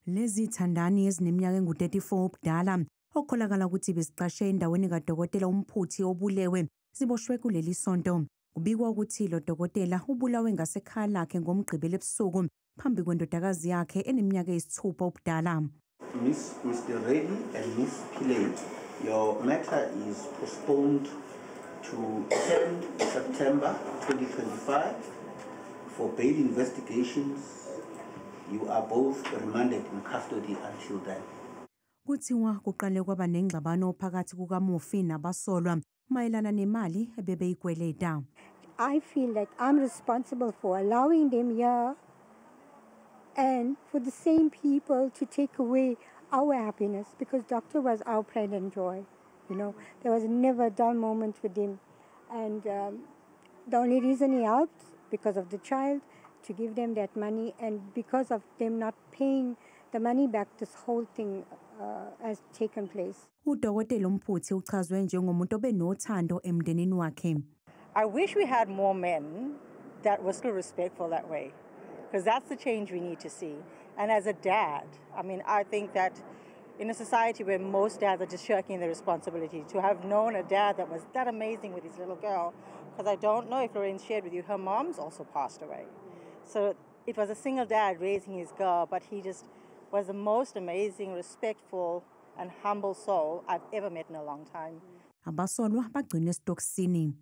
Elezithandani ezineminyaka engu-34 ubudala okholakala ukuthi beziqashe endaweni kadokotela Mputhi obulewe ziboshwe kuleli sonto. Kubikwa ukuthi lo dokotela ubulawe ngasekhaya lakhe ngomgqibelo ebusuku phambi kwendodakazi yakhe eneminyaka eyisithupha ubudala. Mr. Reddy and Miss Pillay, your matter is postponed to 10 September 2025 for bail investigations. You are both remanded in custody until then. Kuthiwa kuqale kwaba nengxabano phakathi kukaMufi nabasolwa mayelana nemali ebebeyikweleta. I feel like I'm responsible for allowing them here and for the same people to take away our happiness, because doctor was our pride and joy. You know, there was never a dull moment with him. And the only reason he helped, because of the child, to give them that money, and because of them not paying the money back, this whole thing has taken place. Udokotela Mputhi uchazwe njengomuntu obenothando emndenini wakhe. I wish we had more men that were still respectful that way, because that's the change we need to see. And as a dad, I mean, I think that in a society where most dads are just shirking their responsibility, to have known a dad that was that amazing with his little girl, because I don't know if Lorraine shared with you, her mom's also passed away. So it was a single dad raising his girl, but he just was the most amazing, respectful and humble soul I've ever met in a long time. Abasolwa bagcinwe esitokisini.